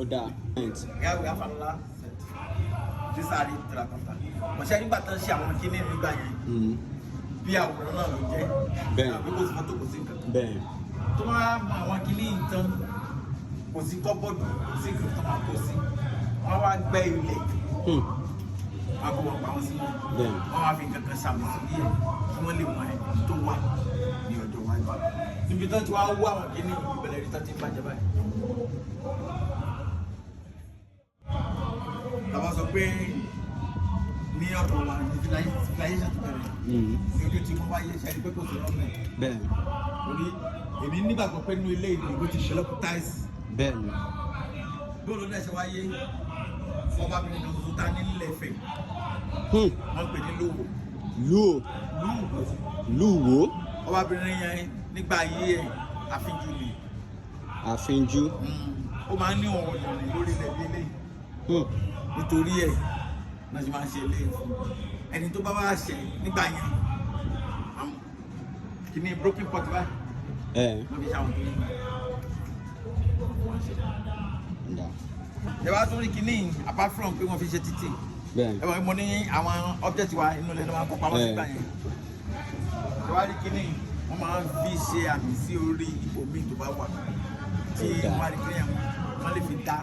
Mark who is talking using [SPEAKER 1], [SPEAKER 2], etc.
[SPEAKER 1] Ó dáa.
[SPEAKER 2] Yeah, we have another set. These are the terracotta. Ọ̀sẹ̀ nígbà tán ṣe àwọn kíní nígbà yẹn, bí àwòrán náà ló jẹ́. Àbí kò sí fọ́tò, kò sí nǹkan kan. Tó máa mọ àwọn kíní yìí tán, kò sí cupboard, kò sí nǹkan tó máa kó sí. Wọ́n wá gbẹ́ ilẹ̀, wọ́n kó wọn pa wọn sínú. Wọ́n wá fi nǹkan kan sàmì sí bí ẹ̀ kí wọ́n lè mọ ẹni tó wà ní ọjọ́ iwájú. Níbi tán tí wọ́n á wú àwọn kíní ìbẹ̀lẹ̀ rí tán ti ń bàjẹ́ báyìí. Tàbá sọ pé ní ọ̀dọ̀ wa ní civilization ti bẹ̀rẹ̀ ní ojú tí wọ́n wáyé, ṣe ẹni pé kò sí lọ́mọ ẹ̀. Torí èmi nígbàgbọ́ pé nínú ilé ìlú ti develop tiles. Bóòlù náà ṣe wáyé, ọbabìnrin kan tuntun ta ní nílẹ̀ Ifẹ̀, wọ́n pè ní Lúwo.
[SPEAKER 1] Lúwo.
[SPEAKER 2] Lúwo.
[SPEAKER 1] Lúwo.
[SPEAKER 2] Ọbabìnrin yẹn nígbà ayé ẹ̀, àfínjú ni.
[SPEAKER 1] Àfínjú.
[SPEAKER 2] Ó máa ń ní òun ìrìn lórí ilẹ̀ bí eléyìí. Nítorí ẹ̀ náà ṣe máa ń ṣe eléyìí fún ẹni tó bá wá ṣe nígbà yẹn. Kìíní broken pot báyìí, wọ́n fi ṣe àwọn kìíní.
[SPEAKER 1] Ó dáa.
[SPEAKER 2] Ẹ wá tún rí kìíní, apart from pé wọ́n fi ṣe títì, ẹ wọ́n mo ní àwọn object wa inú ilé ló máa ń kó pamọ́ sígbà yẹn. Ẹ wá rí kìíní, wọ́n máa ń fi ṣe àmì sí orí ibòmíì tó bá wà tí
[SPEAKER 1] Ó dáa.
[SPEAKER 2] wọ́n á rí kìíní yẹn, wọ́n lè fi dá